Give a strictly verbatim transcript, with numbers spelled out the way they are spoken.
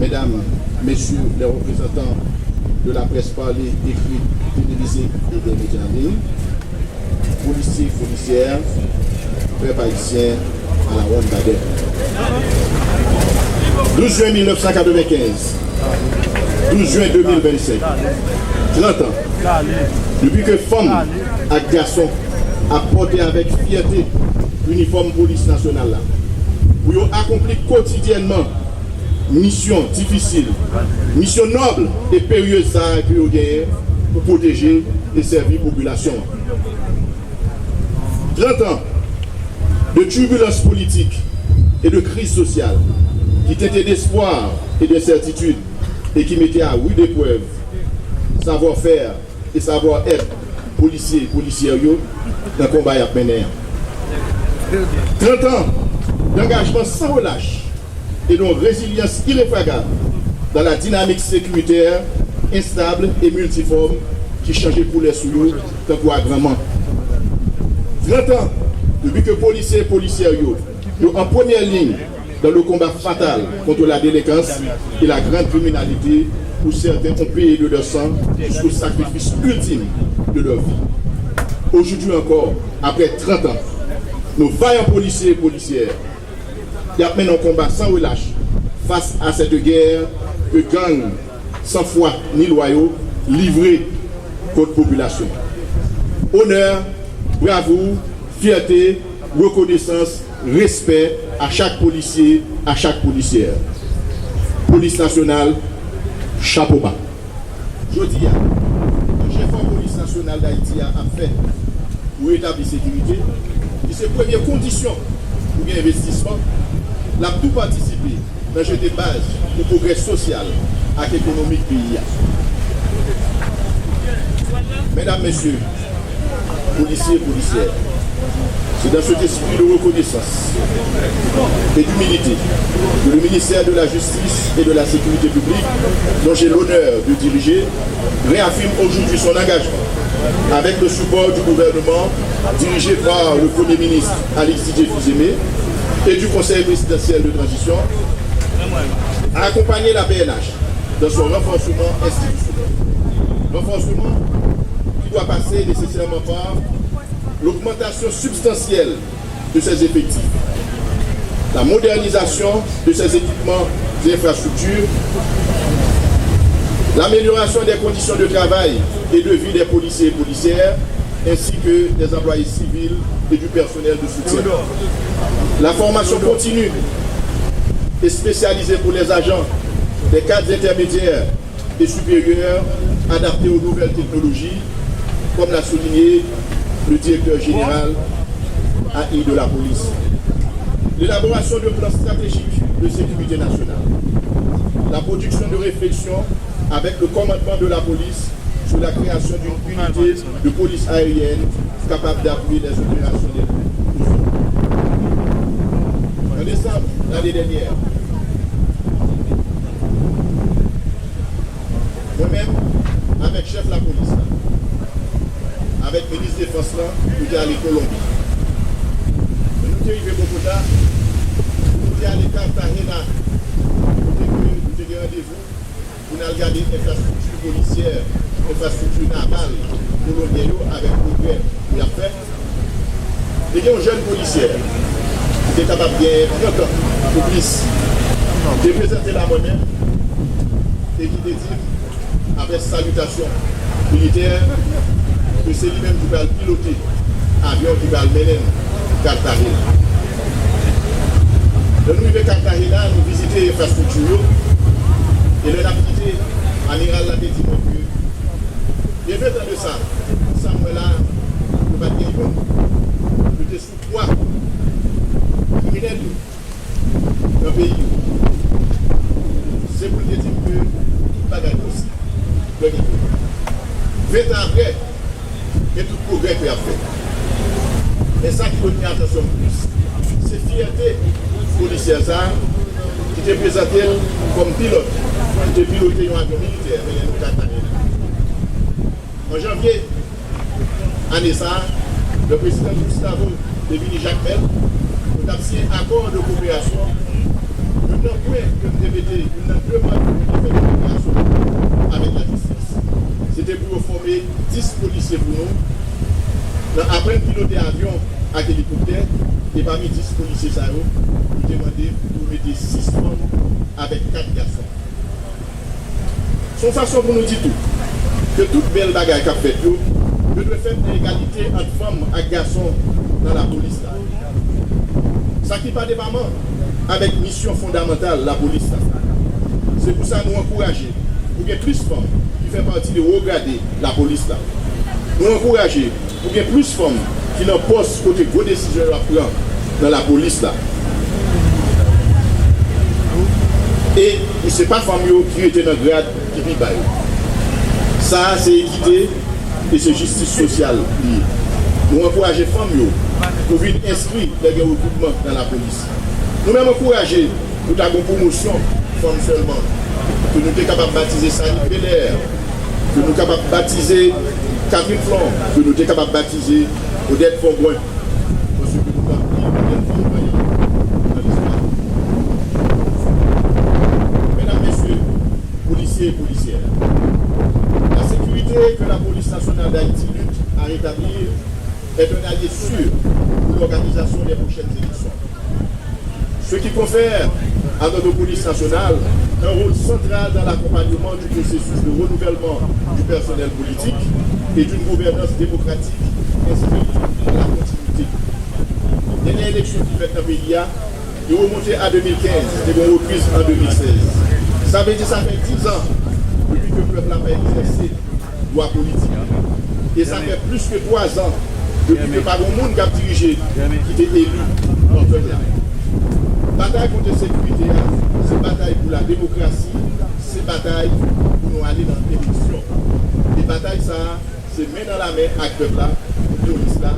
Mesdames, Messieurs les représentants de la presse parlée, écrite, télévisée et des médias en ligne, policiers, policières, peuple haïtien, à la ronde d'Adèle. Douz jen mil nèf san katrevenkenz, douz jen de mil vennsenk, trant an depi ke fanm ak gason ap pòte avèk fyète inifòm polis nasyonal la, pou yo akonpli kotidyènman misyon difisil, misyon nòb e peryez sa a ke yo genyen pou pwoteje e sèvi popilasyon an. Trant an de turbulences politiques et de crises sociales qui teintaient d'espoir et d'incertitude et qui mettaient à rude épreuve savoir-faire e savoir-être polisye, polisyè yo nan konba y ap mennen an. Trant an d'engagement sans relâche et d'une résilience irréfragable dans la dynamique sécuritaire instable et multiforme ki chanje koulè sou yo tankou agranman. Trant an depi ke polisye e polisyè yo, yo an premyè liy dans le combat fatal contre la délinquance et la grande criminalité où certains ont payé de leur sang jusqu'au sacrifice ultime de leur vie. Aujourd'hui encore, après trant ans, nos vaillants policiers et policières y ap mennen yon konba san relach fas a cette guerre ke gang san fwa ni lwa yo livre kont popilasyon. Onè, bravou, fyète, rekonesans, respè a chak polisye, a chak polisyè. Polis nasyonal, chapo ba. Jodi a, nan jefò Polis Nasyonal Dayiti a ap fè pou retabli sekirite, ki se premye kondisyon pou gen envestisman, l ap tou patisipe nan jete baz pou pwogrè sosyal ak ekonomik peyi a. Medam, mesye, polisye, polisyè, c'est dans cet esprit de reconnaissance et d'humilité que le ministère de la Justice et de la Sécurité publique, dont j'ai l'honneur de diriger, réaffirme aujourd'hui son engagement, avec le support du gouvernement dirigé par le Premier ministre Alix Didier Fils-Aimé et du Conseil présidentiel de transition, à accompagner la P N H dans son renforcement institutionnel. Renforcement qui doit passer nécessairement par l'augmentation substantielle de ses effectifs, la modernisation de ses équipements et infrastructures, l'amélioration des conditions de travail et de vie des policiers et policières, ainsi que des employés civils et du personnel de soutien. La formation continue et spécialisée pour les agents, les cadres intermédiaires et supérieurs adaptés aux nouvelles technologies, comme l'a souligné le directeur général A I de la police. L'élaboration de plans stratégiques de sécurité nationale, la production de réflexions avec le commandement de la police sur la création d'une unité de police aérienne capable d'appuyer les opérations des groupes. An desanm lane dènyè, mwen menm, avèk chèf lapolis la, avèk minis defans lan, nou te ale Kolonbi. Lè nou te rive Bogota, nou te ale Cartagena, kote ke nou te gen randevou pou n al gade enfrastrikti polisyè, enfrastrikti naval kolonbyen yo avèk pwogrè y ap fè. Te gen yon jèn polisyè ki te kapab gen trant an ou plis, te prezante l a mwen menm e ki te di m, apre salitasyon militè, ke se li menm ki pral pilote avyon ki pral mennen n Cartagena. Lè nou rive Cartagena, nou vizite enfrastrikti yo, e lè n ap kite, amiral la te di mwen ke gen ventan de sa, sa m wè la, yo pa t gen youn. Yo te sou pwa kriminèl yo nan peyi yo. Se pou l te di m ke tout bagay posib lè gen pwogrè. Ventan apre, e tout pwogrè ke y ap fè. Men sa ki retni atansyon m plis, se fyète polisyè sa a ki te prezante l kòm pilòt, ki te pilote yon avyon militè mennen nou Cartagena. An janvye ane sa a, lè prezidan Gustavo te vini Jakmèl, nou t ap siyen akò de koperasyon, youn Nan pwen ke m te mete, youn nan demann ke m te fè popilasyon avèk lajistis, se te pou yo fòme dis polisye pou nou. Nan aprann pilote avyon ak elikoptè, e pami dis polisye sa yo, nou te mande pou yo mete sis fanm avèk kat gason. Se yon fason pou nou di tou ke tout bèl bagay k ap fèt yo, yo dwe fèt nan egalite ant fanm ak gason nan lapolis la. Sa ki pa depaman avèk misyon fondamantal lapolis la. Se pou sa nou ankouraje pou gen plis fanm ki fè pati de wo grade lapolis la. Nou ankouraje pou gen plis fanm ki nan pòs kote gwo desizyon yo ap pran nan lapolis la. E pou se pa fanm yo ki rete nan grad ki pi ba yo. Sa a se ekite e se jistis sosyal li ye. Nou ankouraje fanm yo pou vin enskri lè gen rekritman nan lapolis. Nou menm ankouraje pou ta gen pwomosyon fanm sèlman, ke nou te kapab batize Sanique Belair, ke nou kapab batize Catherine Flon, ke nou te kapab batize Odette Vonbrun. Paske nou pa bliye Odette Vonbrun nan listwa. Medam, mesye, polisye e polisyè, la sécurité que la Police Nationale d'Haïti lutte à rétablir est un allié sûr pour l'organisation des prochaines élections. Ce qui confère à notre police nationale un rôle central dans l'accompagnement du processus de renouvellement du personnel politique et d'une gouvernance démocratique inscrite dans la continuité. Dènyè eleksyon ki fèt nan peyi a, li remonte a de mil kenz, te gen yon repriz an de mil sèz. Sa vle di sa fè diz an depi ke pèp la pa egzèse dwa politik li. E sa fè plis ke twa zan depi ke pa gen moun k ap dirije ki te eli pa pèp la. Batay kont ensekirite a, se batay pou la demokrasi, se batay pou nou ale nan eleksyon. E batay sa a, se men nan lamen ak pèp la, pou polis la,